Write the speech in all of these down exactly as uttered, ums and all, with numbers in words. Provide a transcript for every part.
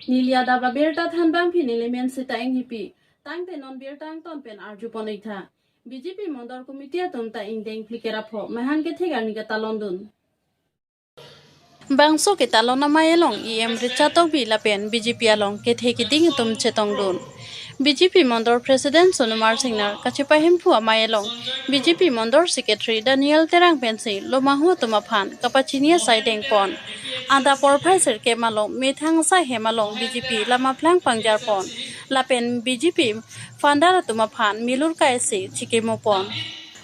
Neli adap abirta thanbang pini lemen seta inghipi. Tangte non birta angton pen arjupon iktha. B J P Mondol Committee atum ta ingdeng phlikera pho mahan kethek arni katalondun. Bangso ketalon amei along E M Richa Tokbi lapen B J P along kethe keding atum chetongdun. B J P Mondol President Sonumar Singnar kachepahemphu amei along B J P Mondol Secretary Daniel Terang pensi lomahu atum aphan kapachini asai dengpon. Adap porphai sirkep along methang asai hem along B J P lam aplang pangjarpon. Lapen B J P founder atum aphan milur kaisi chikimopon.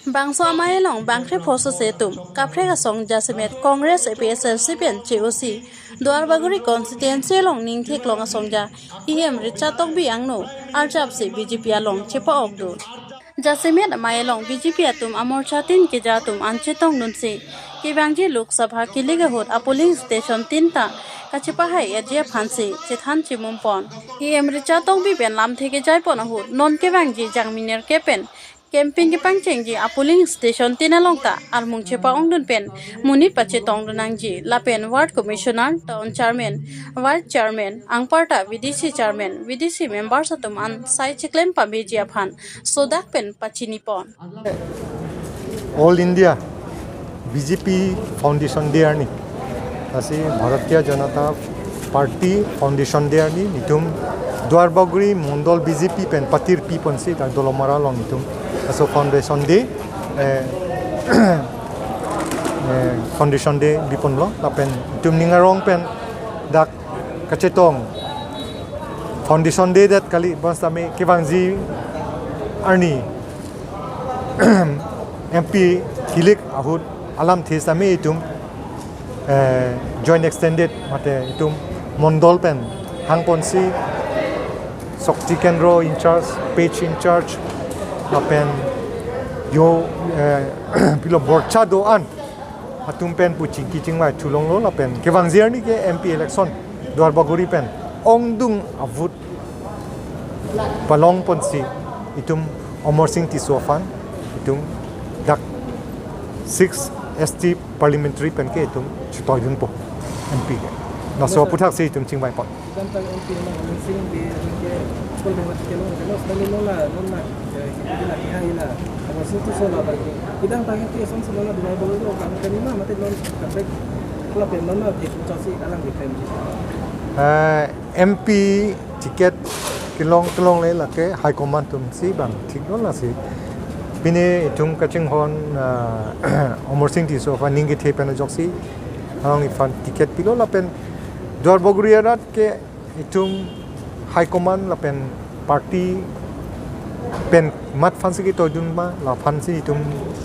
Bangso amei along bangkre phoso se atum kaprek asong jasemet Congress, A P H L C pen che-osi Duarbagori constituency along ningtheklong asongja E M Richa Tokbi angno arjapsi B J P along chepa-okdun. Jasemet amei along B J P atum amorcha tin keja atum an chetongdunsi kevangji Lok Sabha kilik ahut apolling station tin ta kachepahai-etji aphansi chethan chimumpon. E M Richa Tokbi pen lamthe kejaipon ahut non kevangji Jangmi nerkep pen campaign kepangchengji apolling station tin along ta armung chepa-ongdun pen monit pachetongdun nangji lapen ward commissioner, town chairman, vice chairman, anparta V D C chairman, V D C members atum an sai chiklem pameji aphan sodak pen pachinipon. All India B J P Foundation Day arni. Lasi Bharatiya Janata Party Foundation Day arni nelitum Duarbagori Mondol B J P pen patirpiponsi dak Dolamara along nelitum laso Foundation Day, eh, eh, Foundation Day biponlo lapen nelitum ning arong pen dak kachetong Foundation Day det kali bonsitame kevangji arni M P kilik ahut alamthe sitame itum, eh, joint extended mate itum Mondol pen hangponsi Shakti Kendro in charge, page in charge, lapen yo, eh, pilo borcha do-an atum pen pu chingki chingvai thulonglo lapen kevangji arni ke M P election Duarbagori pen ongdung avote palongponsi itum Amarsing Tisso aphan itum dak six S T parliamentary pen ke itum chetoidunpo M P ke. Laso aputhaksi itum chingvaipon. Kedamtang M P along Amarsing Bey ke school bengla kelong, kelong, sudahli non la, non la, eh, sipidi la kihai la, Amarsing Tisso la bagi. Kedamtang M P asonsi non la Duarbagori along kam kami ma, mate non kaprek, lapen non la thek chasi alang di klemji. Eh, M P ticket kelong kelongle lake High Command atumsi bang thiklo lasi. Pini itum kachinghon, ah, Amarsing Tisso aphan ning kethe pen ajoksi alangliphan ticket pilo lapen Duarbagori arat ke itum High Command lapen party pen mat aphansi ketoidun ma, laphansi itum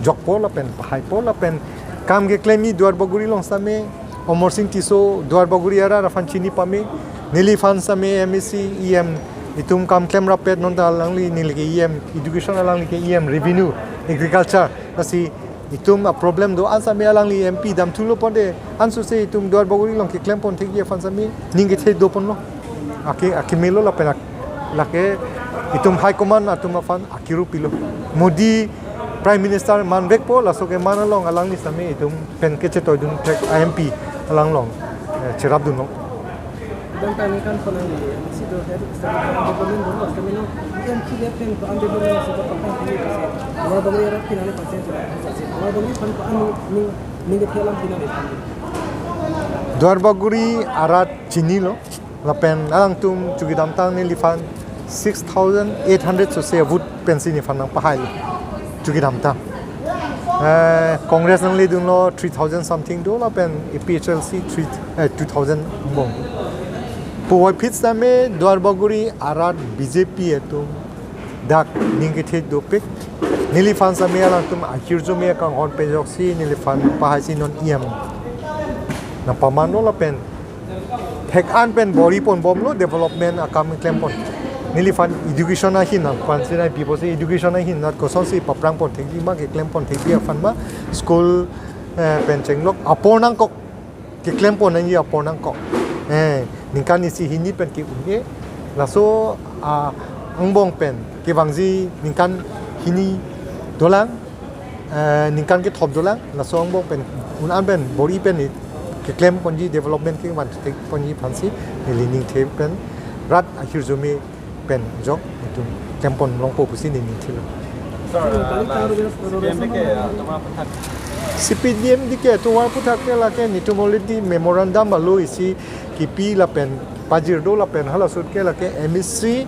jokpo lapen pahaipo lapen kam keklemji Duarbagori along sitame Amarsing Tisso Duarbagori arat aphan chini pame, neliphan sitame M A C, E M, itum kam klem rapet non ta alangli neli ke E M education, alangli ke E M revenue, agriculture, lasi itum a problem do-an sitame alangli M P damthulo ponte ansose itum Duarbagori along keklempon thekji aphan sitame ning kethe doponlo. Ake, akemelo lapen ak-, lake itum High Command atum aphan akiru pilo. Modi Prime Minister manvekpo, laso keman along alangli sitame itum pen kechetoidun thek a M P alanglong, eh, cherapdunlo. Kedamtang ningkan ko nangli M C do head, sitame ko-an development do, sitame no, M P le pen ko-an development si ko-an pen si, Duarbagori arat pen nangli percent si, Duarbagori pen ko-an ning, ning kethe alam pen nangli. Duarbagori arat chinilo, lapen alangtum chukidamtang neliphan six thousand eight hundred sose vote pensi neliphan nangpahailo chukidamtang. Eh, Congress nangledunlo three thousand something do lapen A P H L C three, eh, two thousand angbong. Puvoiphit sitame Duarbagori arat B J P atum dak ning kethe dopik. Neliphan sitame alangtum ahirjume akanghon pen ajoksi neliphan pahaisi non E M nangpamanlo lapen thek-an pen bor-i ponbomlo development akam klempon. Neliphan education ahin nangpansi nangpipo si education ahin nat kosonsi paprangpon thekji ma keklempon thekji aphan ma school, eh, pen chenglok apor nangkok keklempon nangji apor nangkok. Eh, ningkan isi hini pen ke-un-e laso, ah, angbong pen kevangji ningkan hini dolang, eh, ningkan kethom dolang, laso angbong pen un-an pen bor-i pen ni Klem ponji development ke van thek ponji aphansi neli ningthe pen rat ahirjume pen jok itum klem pon longpo pusi neli ningthelo. C P D M D K atovar aphuthak ke lake nelitum already memorandum alo isi kipi lapen pajir do lapen hala ahut ke lake M A C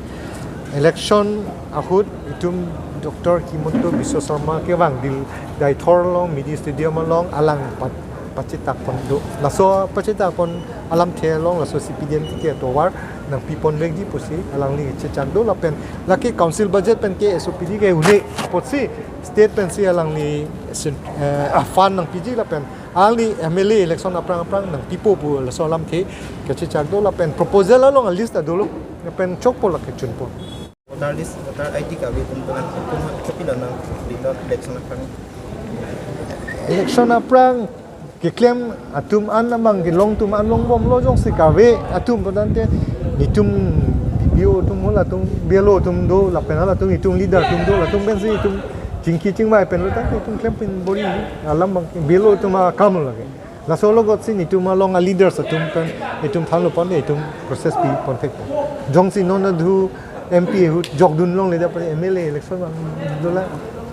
election ahut itum Doctor Himanta Biswa Sarma kevang dil Deithor along mini stadium along alang pa- pachetak pon do. Laso pachetak pon alamthe along laso C P D M D K atovar nangpi pon vekji pusi alangli chechak do lapen lake council budget pen ke S O P D ke un-e apotsi state pensi alangli sen- eh, ah, fund nangpiji lapen alangli M L A election aphrang aphrang nangpipo pu laso alamthe kachechak do lapen proposal along a list adolo lapen chokpo lake chunpo. Voter list, voter I D kave atum tulang atum kopi lo nang di election aphrang. Election aphrang keklem atum an amang kelong atum an longbomlo jongsi kave atum pu tangte nelitum B P O atum halatum B L O atum do lapen halatum itum leader atum do latum pensi itum chingki chingvai pen lo tangte itum klem pon bor-i alam abang B L O atum akam lake. Laso along si nelitum along a leaders atum pen itum thanlo pon itum process pi pon thek. Jongsi non adhu M P ahut jokdun longle da pare M L A election abang dola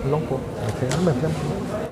longpo. Okay, amen, amen.